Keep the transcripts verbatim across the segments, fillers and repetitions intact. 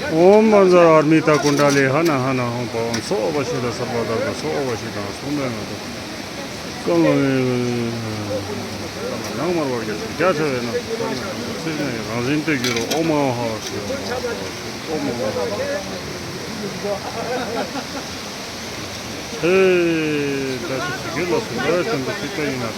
ཨོཾ་བཛྲ་ཨཱརྻིཏ་ཀུཎྜ་ལི་ཧ་ན་ཧ་ན་ཧོཾ་པ་ཨོཾ་སྭ་བྷཱ་ཤུདྡྷ་སརྦ་དག་སྭ་བྷཱ་ཤུདྡྷ་སྭ་བྷཱ་ན་དོ། ཀ་ལ་ནང་མར་བར་གྱི་རྒྱ་ཆེ་བས་ན་ཚིག་ནས་རང་བཞིན་དུ་འགྱུར་རོ། ཨོཾ་ཨཱཿཧཱུྃ་ཨོཾ་ཨཱཿཧཱུྃ། ཧེ། བཀྲ་ཤིས་ཆོས་རྒྱལ་ལ་སོགས་ལ་བརྟེན་པའི་ཚིག་པ་ཡིན་ལ།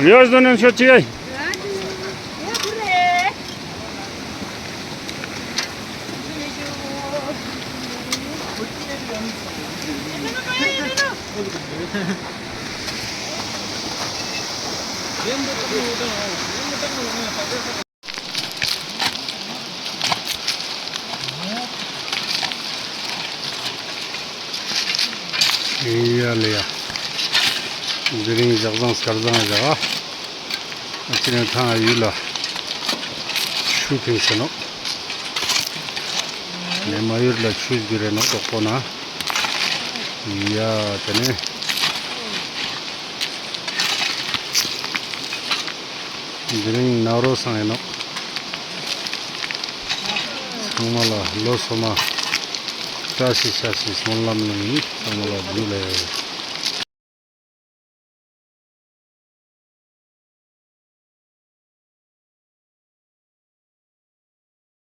ཡོད་དོ་ནན་ཤོ་ཅི་ཡ། ཡ་ལེ་ཡ། དེ་རིང་ཞག་བཟང་གར་བཟང་བཞག་ཨ། ཨ་ཅི་ནས་ཐང་ཡུལ་ལ་ཆུ་ཐིང་ཟེར་ནོ། ནས་མ་ཡུལ་ལ་ཆུ་རྒྱུ་རེ་ནོ་དོག་པོ་ན། ཡ་དེ་ནས། དེ་རིང་ནཱ་རོ་སང་ཡིན་ནོ། ཚང་མ་ལ་ལོ་སོ་མ། བཀྲ་ཤིས་ཤ་ཤིས་སྨོན་ལམ་གནང་ཡིན། ཚང་མ་ལ་ཇུ་ལེ།